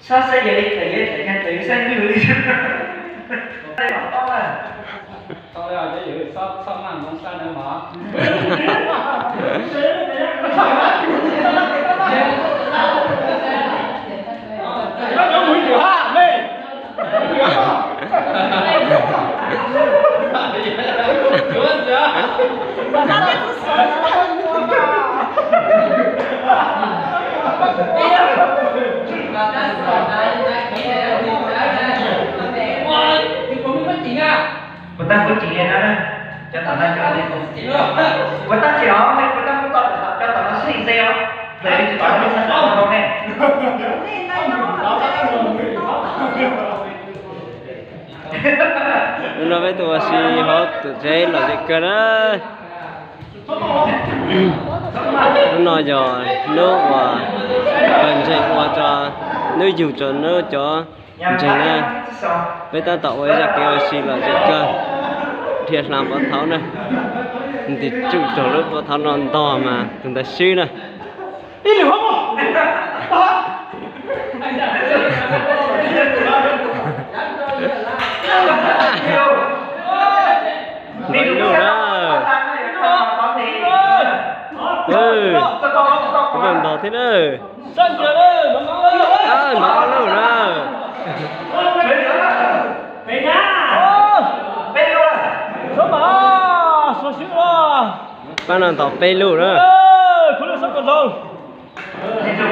Sab xeeb yog li tawm yog tawm nyag tawm yog sab nyuj li. Tau li os, cov yawg txhob maj hmoov sab nawb mog. Puas tau kuv tseem li no na? Cov tom no cov, puas tau tseem os, puas tau kuv tom cov tom no sib ntshe os. Ntawm li tsis tom no sab tom no ne. Hnub no peb tuaj ua si hauv tuam tsev lom zem kawg na. Hnub no yog hnub uas pawg ntseeg ua rau, hnub yug rau hnub cov ntseeg na. Peb tab tom ua ib zaj kev ua si lom zem kawg, dhia hla pov thaum na. Ntim tsuj raug lub pov thaum no ntog mas tus ntawd swb na. Ntog ib lub na. Ntog thiab na. Ntog ob lub na. Pab no ntog peb lub na. Ntog kev lug na. Ntog ob lub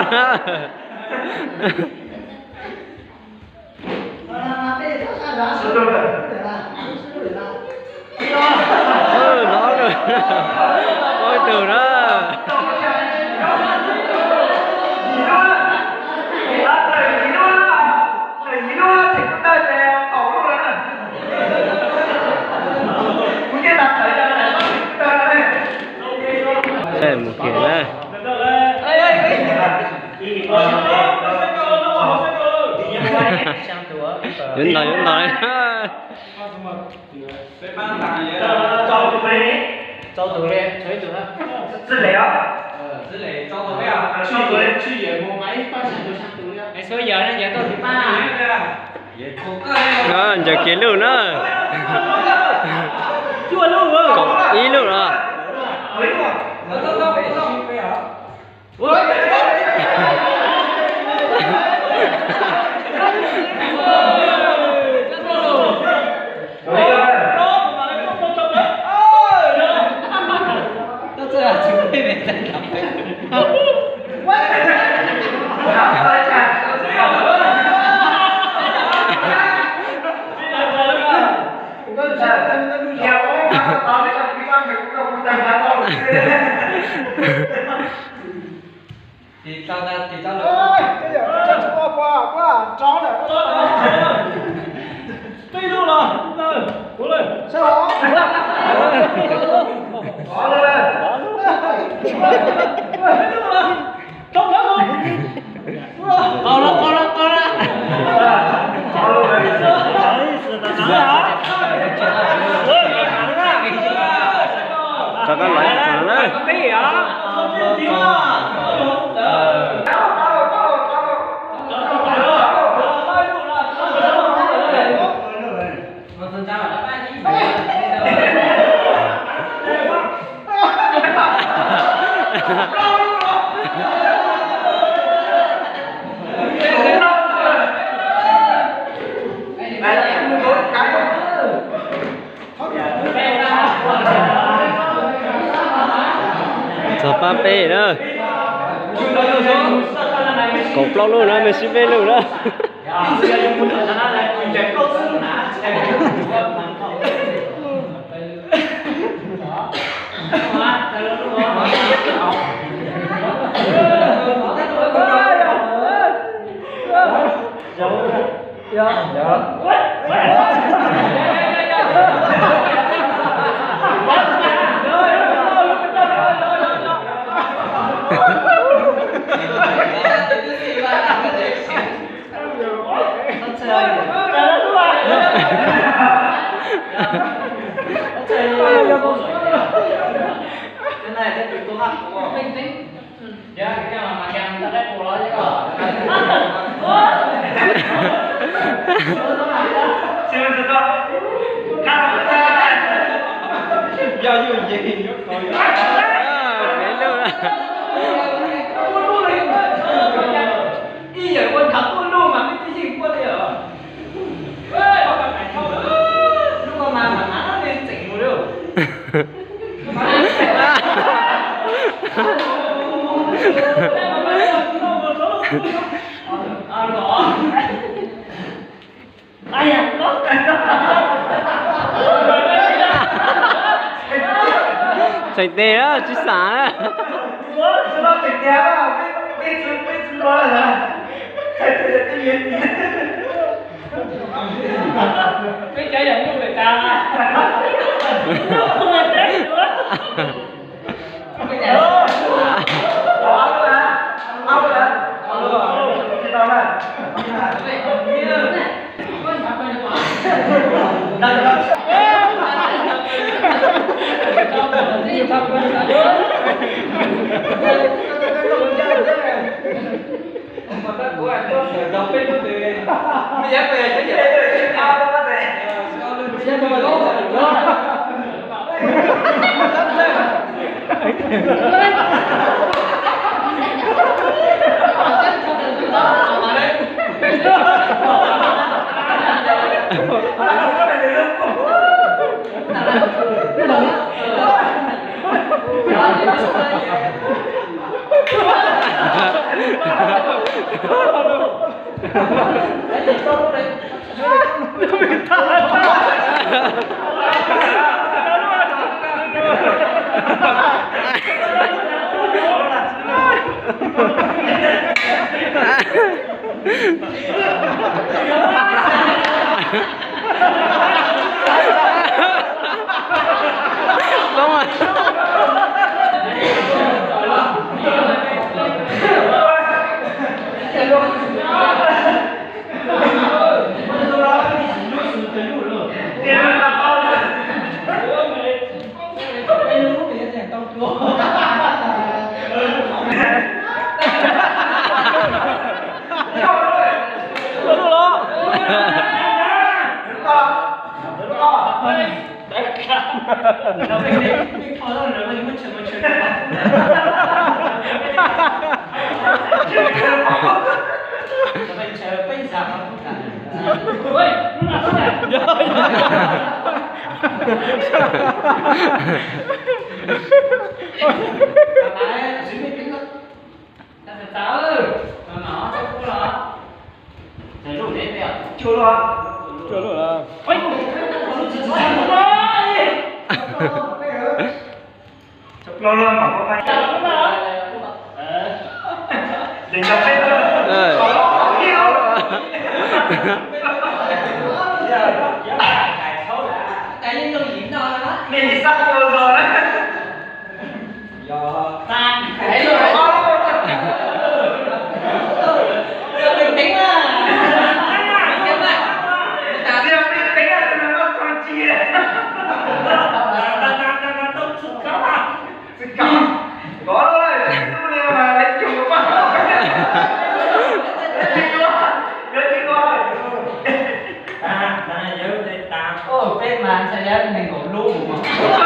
na. Ntog ob lub, ib tug na. Mus kiag na. Yuav ntog yuav ntog. Ncaws kiag lub na. Kaum ib lub los. Rov qab los ib txhia na. Txog pab peb na. Kaum plaub lub na, mej sib peb lub na. Peb lub. Ib yam ua nrhav quaj lug mas nej twb yeej quaj li os. Lub ko mas mam mam nej tseem mus li. Tseem tes lawm, tsis xam lawm. Peb cov yam nyuj pem tas. Peb mas ntshai yab nees nkaum lub mus.